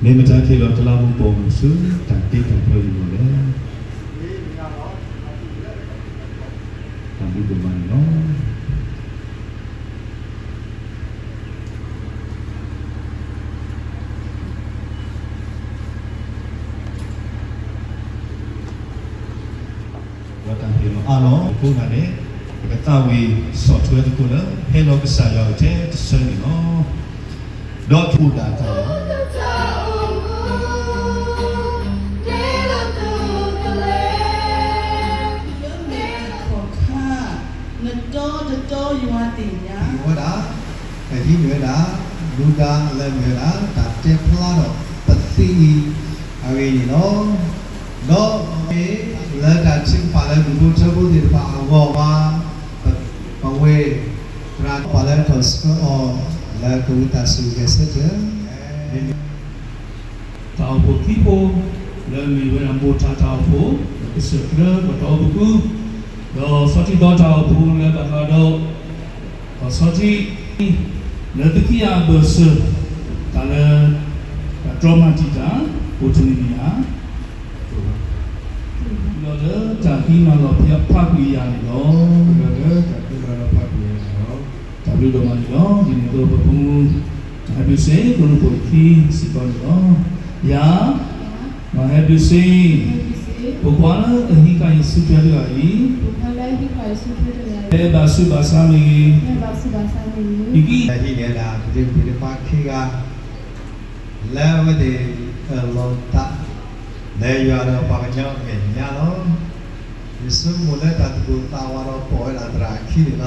မ့ၢ်မတၤတ့ၢ်လီၤတလးမူးပိာ်မုၣ်ဆူ တၢ်တ့တၢ်ဖျီအံၤမ့ၢ်လဲၣ်. တၢ်ဘျုးဒိၣ်မးန့ၣ်လီၤ. ဒီးတၢ်ဟ့ၣ်လီၤအါလီၤအဃိသတးန့ၣ် ပကသးဝံၣ်ဆီၣ်ထွဲသကိးလၢ ဟဲလီၤကစၢ်ယွၤအအိၣ်ထဲတဆၢန့ၣ်လီၤ. ဒီးထူၣ်ဒၣ်တၢ်လီၤ. ခီၣ်ခါ နတီတတီယွၤသ့ၣ်ညါ ဝဲဒၣ် ကဟံးန့ၢ်ဝဲဒၣ် မူဒါလၢမ့ၢ်ဝဲဒၣ် တၢ်တဲဖျါထီၣ်ပသံအံၤအဂ့ၢ်န့ၣ်လီၤ. ဒီးမ့ၢ်လၢတၢ်ထုကဖၣ်လၢဒူၣ်ဖိထၢဖိသ့ၣ်တဖၣ်အဂီၢ်ဘၣ်, ပဝဲ သရၣ်ပှၤလၢထီၣ်ဆှၢအီၤ လၢကဝံသးစူၤဂဲၤဆၢထၢၣ် တၢ်အိၣ်ဖှိၣ်ခံဖှိၣ် လၢမ့ၢ်ဝဲဒၣ်မိၢ်ထၣ်တၢ်အိၣ်ဖှိၣ် လၢကစၢၢ်ကျၢၤပတီၢ်ပူၤ, ဒီးစီၤထံသီတၢ်အိၣ်ဖှိၣ်လၢဘၣ်ဃးဒီး စီၤထံ လၢသုခံဂၤအဘၢၣ်စၢၤ တၢ်လၢ တၢ်တြီမၤတံာ်တာ် အိၣ်တမံၤမံၤဧါ. ဒီးလၢတၢ်ဃံမၤလီၤဖးကွံာ်ယၤန့ၣ်လီၤ. ဒီးလၢတၢ်ဃံမၤလီၤဖးကွံာ်ယၤန့ၣ်လီၤ. တၢ်ဘျုးဒိၣ်မးန့ၣ်လီၤ. ဒ်န့ၣ်အသိးပဖိမုၣ် မၤဟဲဘျုးစ့ၢ် ကရူၢ်ဖိခံစ့ၢ်ကီးန့ၣ်လီၤ. ယၤ မၤဟဲဘျုးစ့ၢ် ဖိခွါလၢအဟံးဃာ်ယစုထွဲတဂၤအံၤ ဟဲဘၣ်ဆူဘၣ်ဆါမ့ၢ်ဂ့ၤ, ဟံးန့ၢ်ဒၣ်ပဒ့ပဒ့ခွါခံဂၤ လၢအဝဲသ့ၣ်အၢၣ်လီၤသး လၢယွၤဒီးပှၤကညီအမဲာ်ညါလီၤ. ယဆိကမိၣ်လၢတၢ်သူၣ်ပိၢ်သးဝးဒီးပိာ်ဝဲဒၣ်သရၣ်အခံန့ၣ်လီၤ.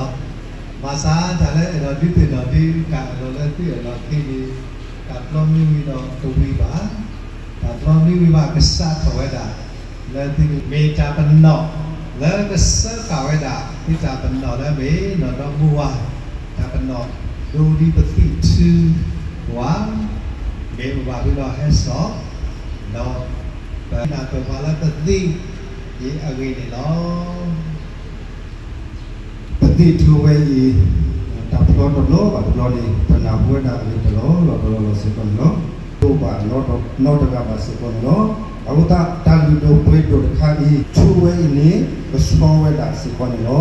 ဘၣ်ဆၣ်တၢ်လၢအဲၣ်ဒိးဒုးသ့ၣ်နီၣ်ဒုး တၢ်အဲၣ်ဒိးလၢသုအဲၣ်လီၤခံန့ၣ် တၢ်တဘျီမ့ၢ်ဝံၤဒီးတဝံၤဘၣ်, တၢ်တဘျီမ့ၢ်ဝံၤဘၣ်ကစးထီၣ်ဝဲဒၣ် လၢသုမ့ၢ်တၢ်ပနီၣ် လၢကစၢဃာ်ဝဲဒၣ် သုတၢ်ပနီၣ်လၢမ့ၢ်နီၢ်ဒီမါဝၤ တၢ်ပနီၣ်ဒိဒ်ပသံၣ်ထုဝဲ မ့ၢ်အိၣ်ဘၣ်ဖဲဒီးဟဲစိာ် ဒီး ပနၢ်ပၢၢ်ပှၤလၢပသံၣ်အံၤအဂ့ၢ်န့ၣ်လီၤ. ပသံၣ်ထုဝဲအံၤ တၢ်ဖျီတဘျီဘၣ်တဘျီန့ၣ် ပနၢ်ဟူဝဲဒၣ်အဂ့ၢ်တလီၢ်လီၢ်တလီၢ်လီၢ်စ့ၢ်ကီးန့ၣ်လီၤ. တအိၣ်ဘၣ်နီတဂၤဘၣ်စ့ၢ်ကီးန့ၣ်လီၤ. အဃိသတး တၢ်လုၢ်ဒိၣ်ပှ့ၤဒိၣ်တခါအံၤ ထုဝဲအံၤန့ၣ် ကဆှီဝဲဒၣ်စ့ၢ်ကီးန့ၣ်လီၤ.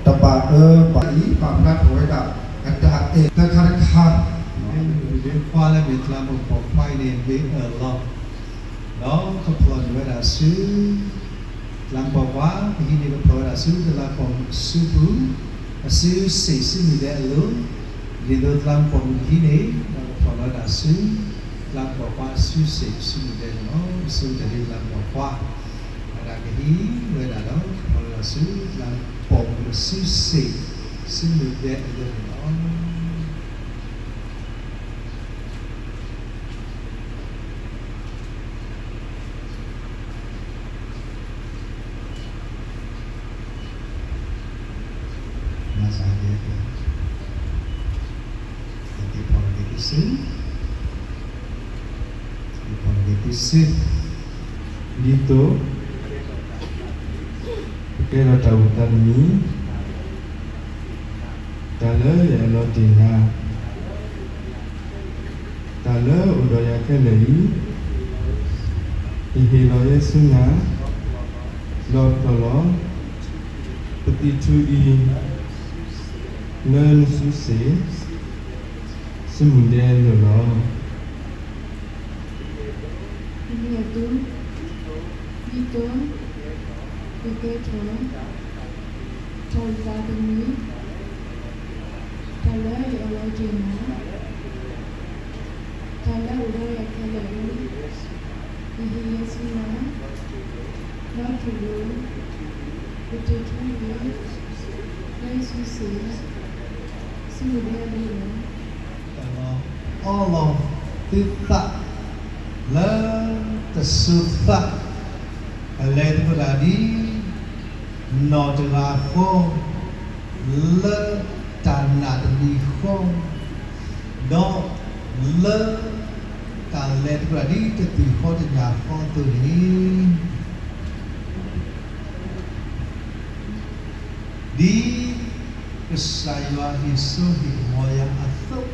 တဘၣ်အၢဘၣ်အံၤ ပာ်ဖျါထီၣ်ဝဲဒၣ် အတၢ်အဲၣ်တခါတခါ မ့ၢ်မုၣ်မ့ၢ်ခွါလၢမ့ၢ်သရၣ်မုၣ်ပိာ်ခွါအံၤန့ၣ် မ့ၢ်အၢၣ်လီၤ ဒီးကဖျီန့ၢ်ဝဲဒၣ်ဆူ သရၣ်မုၣ်ပိာ်ခွါ ကဟံးန့ၢ်ကဖျီဝဲဒၣ်ဆူ တလးပိာ်မုၣ်အစုပူၤ အစုစ့ၣ် စုမုၢ်ဒဲအလိၤ, ဒ်သိးသရၣ်မုၣ်ပိာ်မုၣ်ကဟံးန့ၢ် ဒီးကဖျီလီၤဝဲဒၣ်ဆူ သရၣ်မုၣ်ပိာ်ခွါအစုစ့ၣ် စုမုၢ်ဒဲန့ၣ်လီၤ. အစုတၢ်ဒ်သရၣ်မုၣ်ပိာ်ခွါ အဝဲဒၣ်ကဟံးဝဲဒၣ်ဒီး ကဖျီလီၤဝဲဒၣ်ဆူ သရၣ်မုၣ်ပိာ်မုၣ်အစုစ့ၣ် စုမုၢ်ဒဲအလိၤန့ၣ်လီၤ. မၤစၢ်က့ၤ ကသ့ၣ်ဖီၣ်က့ၤသုစု, သ့ၣ်ဖီၣ်က့ၤသုစု, ဒ်သိး ပကဲထီၣ်တၢ်အိၣ်သးတမံၤ တၢ်လၢယအၢၣ်လီၤတ့ၢ်နၤ, တၢ်လၢအိၣ်ဒီးယၤခဲလၢာ်အံၤ, ယဟ့ၣ်လီၤယဲဆူနၤ, ဒီးဖျီၣ်လီၤပသံၣ်ထူအံၤ လၢနစုစ့ၣ် ဆူမုၢ်ဒဲလိၤလီၤ. မ့ၢ်အဒိ, ဒ်သိးယကကဲထီၣ် တၢ်အုၣ်သးတမံၤ, တၢ်လၢယအၢၣ်လီၤတ့ၢ်နၤ, တၢ်လၢအိၣ်ဒီးယၤခဲလၢာ်အံၤ, ယဟ့ၣ်ယဲဆူနၤ, ဒီးဖျီၣ်လီၤပသံၣ်ထူအံၤ လၢနစုစ့ၣ် ဆူမုၢ်ဒဲလိၤလီၤ. အီလီၤသုသး လၢတစိၤသး ကလဲၤသကိးတၢ်ဒ် နီၢ်တဂၤဃီ လၢတၢ်နာ်တမံၤဃီ, ဒီးလၢတၢ်လဲၤသကိးတၢ်ဒ်တသ့ၣ်ဃီတညၣ်ဃီအသိးန့ၣ် ဒ်ကစၢ်ယွၤဟ့ၣ်စိဟ့ၣ်ကမီၤယၤအသိး,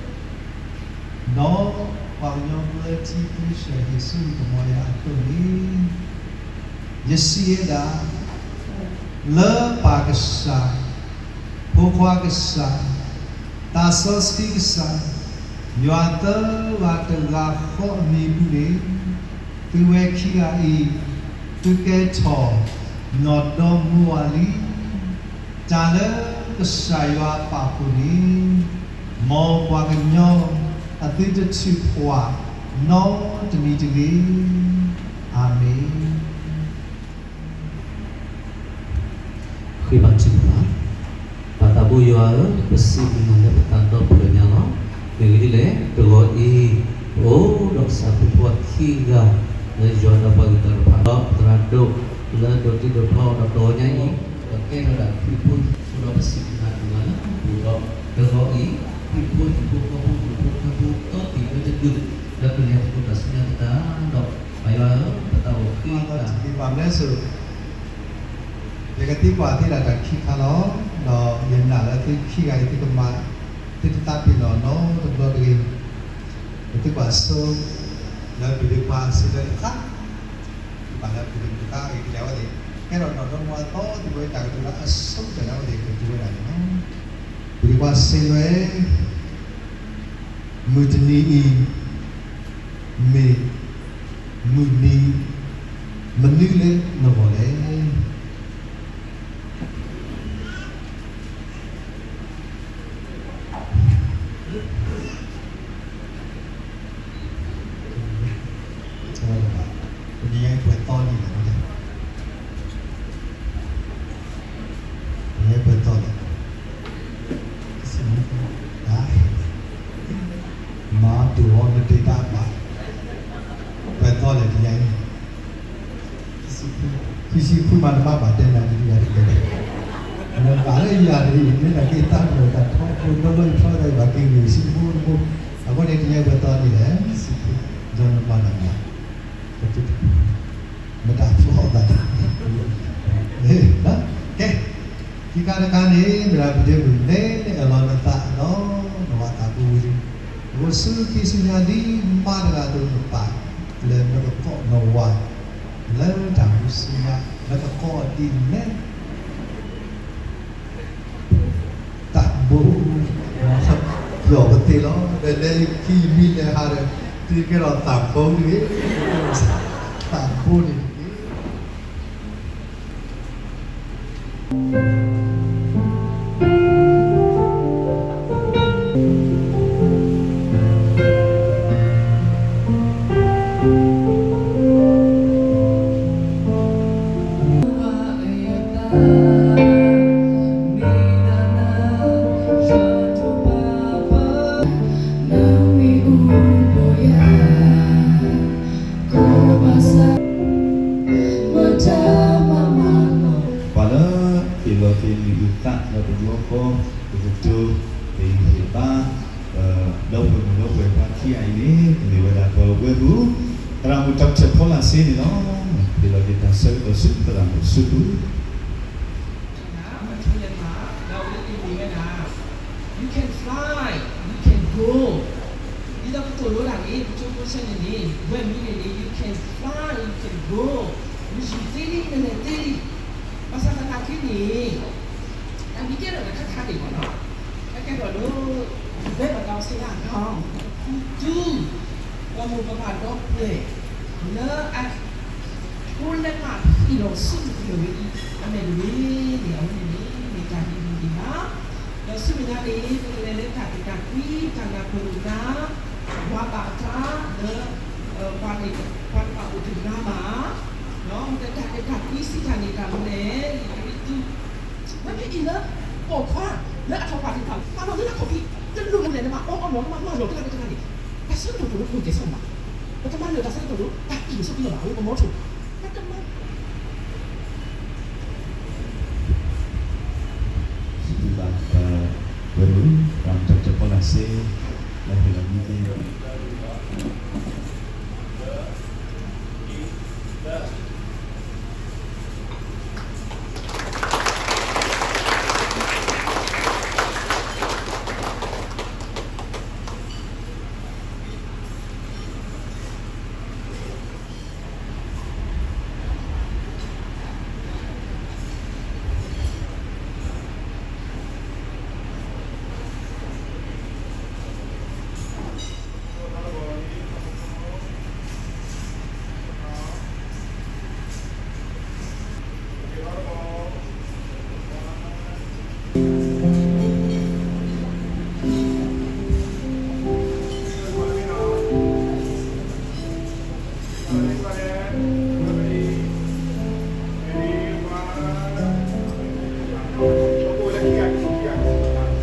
ဒီးပှၤကညီဘျၢထံသ့ၣ်တဖၣ်ဟ့ၣ်စိဟ့ၣ်ကမီၤယၤအသိးန့ၣ်, ယစံးဝဲဒၣ်, လၢပၢ်ကစၢ်, ဖိခွါကစၢ်, သးစီဆှံကစၢ်, ယွၤသၢဂၤတဂၤဃီအမံၤပူၤန့ၣ်, သုဝဲခံဂၤအံၤ, သုကဲထီၣ် နီၢ်ဒီမါဝၤလံ. တၢ်လၢကစၢ်ယွၤပာ်ဖှိၣ်န့ၣ်, မ်ပှၤကညီအသုတထုးဖှၣ် နီတမံၤတဂ့ၤ. အၤမ့ၣ်. ဃ့ဘါထုကဖၣ်. ပၢ်သးဘိယွၤဧၢ, ပစံးဘျုးနၤလၢပသးဒီဖျၢၣ်ညါလီၤ. မ့ၢ်ဂ့ၢ်ဒ်လဲၣ်, တဂီၤအံၤ, ပအိၣ်ဒီးကစၢ်ဖိခွါခံဂၤ, လၢယွၤဒီးပှၤဂုၤပှၤဂၤတဖၣ်, ဒီးသရၣ်ဒိၣ်, လၢဒိးတံၢ်ဒိးဖျီဒီးတဂီၤညါအံၤ, ဒီးကဲထီၣ်ဒၣ်ခရံာ်ဖိဟံၣ်ဖိဒီးပစံးဘျုးနၤတဂၤလၢပူၤဒီး, တဂီၤအံၤ, ခရံာ်ဖိဟံၣ်ဖိဃီဖိ ဟံၣ်ဖိဃီဖိ ဒီတံၢ်လၢတဒူၣ်, လၢပလဲၤသကိးတၢ်ဆူညါသတးဒီး, ပၢ်ယွၤဧၢ, ပသးအိၣ်ဃ့တၢ် ယကသံကွၢ်သုဒၣ်တၢ်ခံခါလီၤ. ဒီးယနာ်လၢသုခံဂၤအံၤ သုကမၤ, သုတသးပ့ၤနီၣ်နီတဘျီတဂ့ၤ. ပသုကွၢ်စိ, လၢပဒုးကွၢ်စ့လၢတခါ, ပသုကွၢ်လၢပဒုးကသးအံၤကလဲၤဝဲန့ၣ်, ကဲထီၣ်နီၢ်ဒီမါဝၤသီသံဝဲတၢ်ကတိၤလၢအဆိကတၢၢ်လၢအဝဲသ့ၣ်ကတိၤဝဲဒၣ်န့ၣ်လီၤ. ပသုကွၢ်စ့ဝဲ, မုၢ်တနံၤအံၤ, မ့ၢ်မုၢ်နံၤမနုၤလၢနဂီၢ်လဲၣ်. တနံၤညါအံၤပှဲၤသီနံၤလဲၣ်, တနံၤညါအံၤပှဲၤသီလဲၣ်, မၤတူၢ်အီၤနတ့တၢ်ဘၣ်, ပှဲၤသီလဲၣ်တနံၤညါအံၤ ခံဆံဃုမး နဘၣ်ဘၣ်တဲနၤဒ်ယၤတက့ၢ်, နဘၣ်လၢယၤတဂ့ၤ, မ့ၢ်နက့ၤတၢ်တၢ်တၢ်ထီဘိ ဒီလီၢ်ယထီသးအံၤ ဘၣ်က့ၤဂ့ၤဆံဖိတဖိ, အဃိန့ၣ် တနံၤညါပှဲၤသီဒ်လဲၣ်, ဒီးနဘၣ်နၤဘၣ်, မတၤဖျီသးတၢ်, ကဲ, ခံခါတခါန့ၣ် မ့ၢ်ဒၣ်ပဒ့မုၣ် မ့ၢ်နအၢၣ်လီၤနသးဒီး နဝၤသးပူၤဝံၤ, အဃိဆူခံဆူညါဒ်မါတဂၤအသိး နပာ်လၢနကကိးနဝၤ လၢတၢ်မူဆူညါ နကကိးအီၤဒ်လဲၣ်, သးဘိ, ပျီၢ်ပသ့ၣ်လီၤ, ဒီးလၢခံယမံၤလဲၤဟးဒီး သုကဲထီၣ်သးဘိတဂ့ၤ, သးဘိန့ၣ်တက့ၢ်. ပှၤလၢဟ့ၣ်လီၤက့ၤလံာ်အုၣ်သးလၢပဒိၣ်ဃီ ပကတိၤ ပဟ့ၣ်ဘါ ဒီပုၢ်ဝဲၢ်မုၣ်ဒီပုၢ်ဝဲၢ်ခွါခံဂၤအံၤန့ၣ် ကမ့ၢ်ဝဲဒၣ်ပဝဲၢ်မုၣ် သရၣ်မုၣ်တၢ်ထၢၣ်ဖီလာ်စ့န့ၣ်လီၤ. ဟ့ၣ်လီၤက့ၤတၢ်ဆၢကတီၢ်ဆူသရၣ်မုၣ်ဆူပူၤ ပထံၣ်န့ၢ်မး ဒီးအဝဲသ့ၣ်မ့ၢ်ဝဲဒၣ် ပ You can fly, you can go. ဒ်သိးပသိၣ်လိတၢ်န့ၣ် ပကၠိဖိဆၢန့ၣ်န့ၣ် ဝဲၢ်မံၤန့ၣ်န့ၣ် you can fly, you can go. နယူၤသ့လံ နလဲၤသ့လံ. ဘၣ်ဆၣ်သနာ်က့န့ၣ် တၢ်မ့ၢ်ကဲထီၣ်တခါခါန့ၣ်မ့ၢ်နီၤ, အကဲထီၣ်လၢ ပဝဲပှၤကီၢ်စဲၣ်အဂီၢ် ပတူၢ် ပမိၢ်ပပၢ်ဒီပုၢ်ဝဲၢ် လၢအ ဖိလၢမၤဟ့ၣ်လီၤဆူၣ်လီၤဝဲအံၤ အမဲာ်တဝ့ၤန့ၣ် အဝဲန့ၣ်န့ၣ် မ့ၢ်တၢ်ဟ့ၣ်ဂံၢ်ဟ့ၣ်ဘါ, ဒီးဆူမဲာ်ညါန့ၣ် ပကလဲၤလၢတၢ်အဲၣ်တၢ်ကွံ တၢ်နၢ်ပၢၢ်လိာ်သး ဝၤဘၣ်အသးလၢ ပှၤန့ၣ် ပှၤတဘၣ်အိၣ်တဂၤဘၣ်, ဒီးတၢ်အဲၣ်တၢ်ကွံစံးတၢ်န့ၣ် တၢ်မနုၤလဲၣ် ယကရံၣ်သူး ဝဲမ့ၢ်အံၤလၢ ပိာ်ခွါ လၢအထီၣ်ပှၢ်သ့ၣ်တဖၣ် မၤလီၤလၢလၢခီၣ်ဖံး တလိၣ်မနုၤလဲၣ် နမၤအီအီလီၤ နမၤမၤလီၤကလၢကလၢန့ၣ် တၢ်ဆၢကတီၢ်တအိၣ်လၢပကဲဆိမး, ပတမၤလၢာ်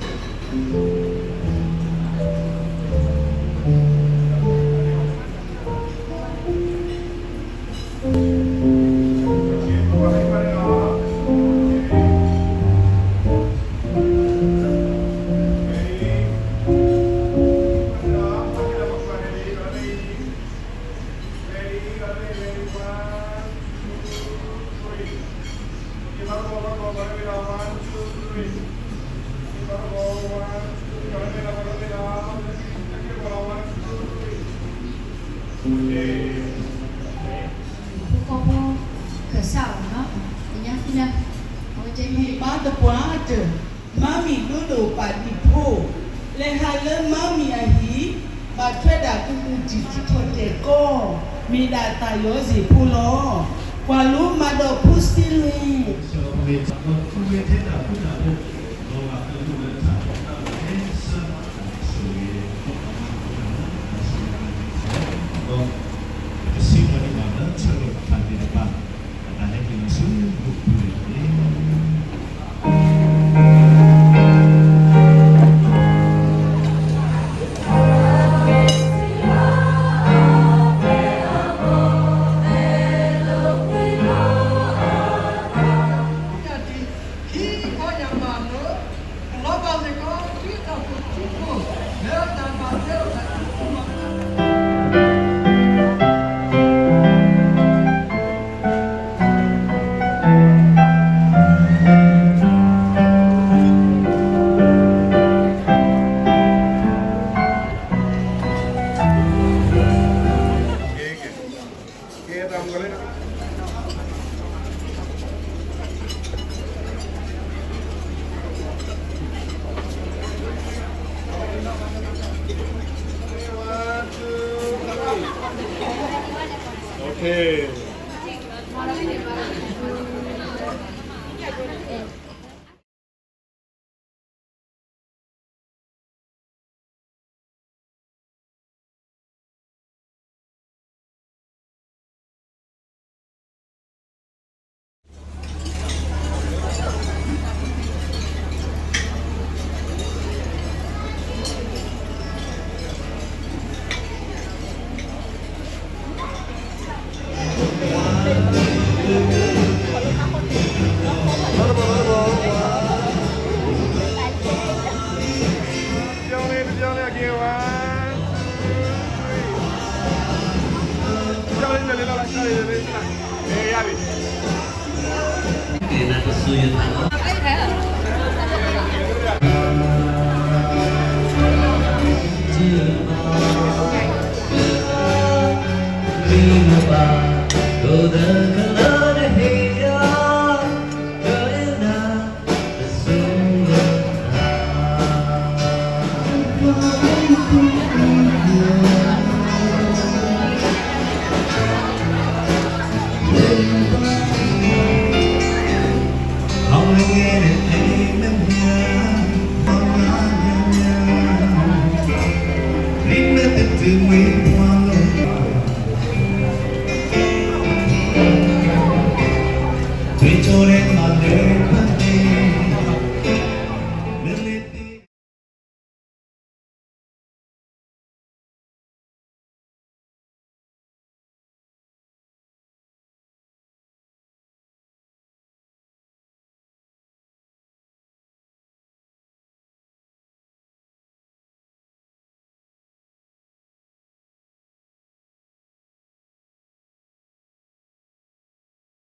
တၢ်ဆၢကတီၢ်တအိၣ် တၢ်အံၤဆိးက့လီၤဘၣ် အဝဲပမီထိၣ် ပတမၤ စံးဘျုးဘၣ် ပဝဲၢ်မုၣ် ပှၤမၤတၢ်ကပီၤလၢ်စ့ လၢဟ့ၣ်လီၤမံၤသ့ ဖိဃီဖိ ကစၢ်အီၤနီၤ အညါဖံလၢ အဝဲကဲ ဟံၣ်ဘါတပှၢ်တၢၢ် မါမံၤဒိၣ်ဒိၣ်ပာ်ဒံးဖိ လဲၤဟးလၢမါမံၤအဟံၣ် ဘၣ်ထွဲဒၣ်ကူကူတံၢ်ထီၣ်တဲာ်ကီ မ့ၢ်ဒၣ်တၢ်ယီၤစ့ၢ်ဖိလီၤ. ကွၢ်လိမၤဒီးဖိစ့လွံၢ် ကစံးဝဲဒၣ်မၤလၢထၢၣ်လၢတၢ်သ့ၣ်တဖၣ် အတၢ်ဟဲက့ၤလီၤဆူမုၢ်ပူၤန့ၣ်တက့ၢ်. Okay. က့ၤနၤတစုယသးလီၤ.